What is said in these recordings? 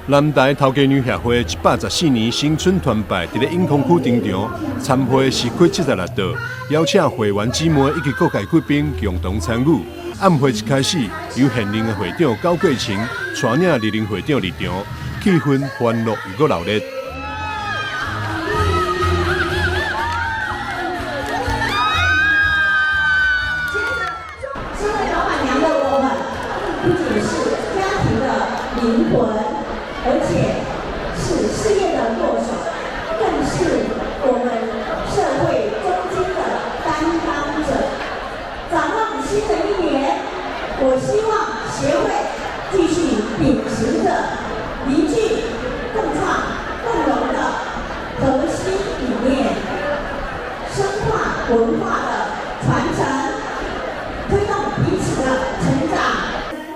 南台頭家娘協會114年新春團拜，佇咧永康區登場，參會時開76桌，邀請會員姊妹以及各界貴賓共同參與。暗會一開始，由現任的會長高桂琴帶領歷任會長入場，氣氛歡樂又閣熱鬧。身為老闆娘的我們，不僅是家庭的靈魂，而且是事業的舵手，更是我們社會中堅的擔當者。展望新的一年，我希望協會繼續秉持著凝聚、共創、共榮的核心理念，深化文化的傳承，推動彼此的成長。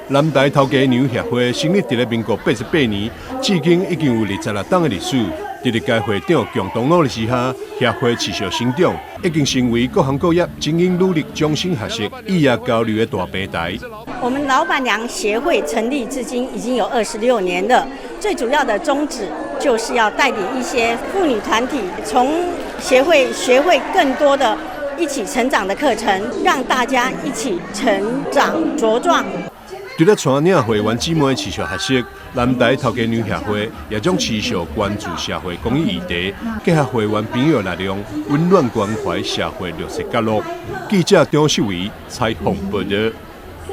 南台頭家娘協會成立佇咧民國88年，至今已經有26冬的歷史。佇歷屆會長共同努力之下，協會持續成長，已經成為各行各業精英努力終身學習、異業交流的大平台。我們老闆娘協會成立至今已經有26年了，最主要的宗旨就是要帶領一些婦女團體，從協會學會更多的一起成長的課程，讓大家一起成長茁壯。除了帶領會員姊妹持續學習，南台頭家娘協會也將持續關注社會公益議題，結合會員朋友力量，溫暖關懷社會弱勢角落。記者張秀偉採訪報道。